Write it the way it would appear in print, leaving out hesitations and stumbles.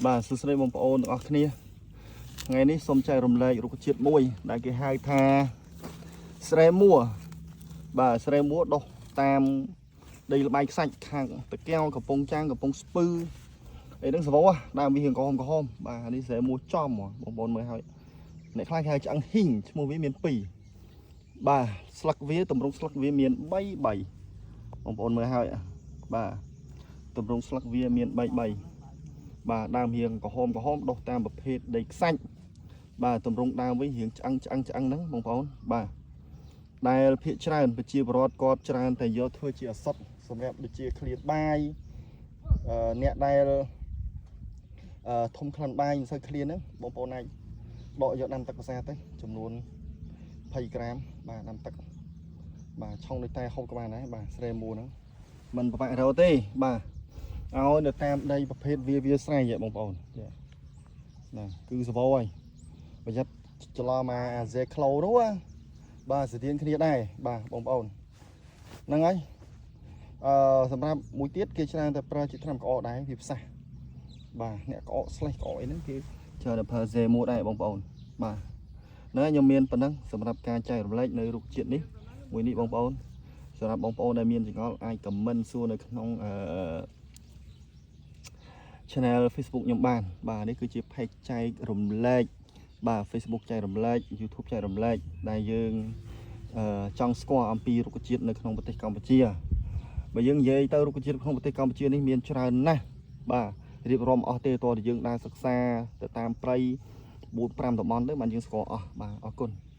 បាទសួស្តីបងប្អូនទាំងអស់គ្នាថ្ងៃនេះសូមចែករំលែករុក្ខជាតិមួយ ដែលគេហៅថាស្រែមួបាទស្រែមួដុះតាមដីល្បាយខ្សាច់ខាងតកែវកំពង់ចាងកំពង់ស្ពឺអីហ្នឹងសវោដើមវារៀងក្រហមក្រហមបាទនេះស្រែមួចំហ្មងបងប្អូនមើលហើយអ្នកខ្លះគេហៅឆ្អឹងហ៊ីងឈ្មោះវាមាន2បាទស្លឹកវាតម្រង់ស្លឹកវាមាន3 3បងប្អូនមើលហើយបាទតម្រង់ស្លឹកវាមាន3 3បាទដើមរៀងក្រហមក្រហមដុះតាមប្រភេទដីខ្សាច់បាទតម្រង់ដើមវិញរៀងឆ្អឹងឆ្អឹងឆ្អឹងហ្នឹងបងប្អូនបាទដែលភាកច្រើនប្រជាពលរដ្ឋគាត់ច្រើនតែយកធ្វើជាឱសថសម្រាប់ដូចជាឃ្លាតបាយអឺអ្នកដែលអឺធំក្លិនបាយមិនសូវឃ្លានហ្នឹងបងប្អូនអាចដកយកដាំទឹកប្រសាទៅចំនួន20ក្រាមបាទដាំទឹកបាទឆុងដូចតែហូបក៏បានដែរបាទស្រែមួហ្នឹងមិនពិបាករកទេបាទ ឲ្យនៅតាមដីប្រភេទវាវាស្រែហ៎បងប្អូនចាណាគឺសវោហើយប្រយ័ត្នច្រឡំអាអាសេក្លូនោះណាបាទស្តៀងគ្នាដែរបាទបងប្អូនហ្នឹងហើយអឺសម្រាប់មួយទៀតគេច្រើនតែប្រើជាថ្នាំក្អកដែរវាផ្សះបាទអ្នកក្អកស្លេះក្អកអីហ្នឹងគេច្រើនតែប្រើសេមួដែរបងប្អូនបាទហ្នឹងហើយខ្ញុំមានប៉ុណ្ណឹងសម្រាប់ការចែករំលែកនៅរុក្ខជាតិនេះមួយនេះបងប្អូនសម្រាប់បងប្អូនដែលមានចង្អល់អាច comment សួរនៅក្នុងអឺ channel Facebook ខ្ញុំបានបាទនេះគឺជា page ចែករំលែកបាទ Facebook ចែករំលែក YouTube ចែករំលែកដែលយើងអឺចង់ស្គាល់អំពីរុក្ខជាតិនៅក្នុងប្រទេសកម្ពុជាបើយើងនិយាយទៅរុក្ខជាតិក្នុងប្រទេសកម្ពុជានេះមានច្រើនណាស់បាទរៀបរាប់អស់ទេតើយើងដើរសិក្សាទៅតាមព្រៃ4 5តំបន់ទៅបានយើងស្គាល់អស់បាទអរគុណ។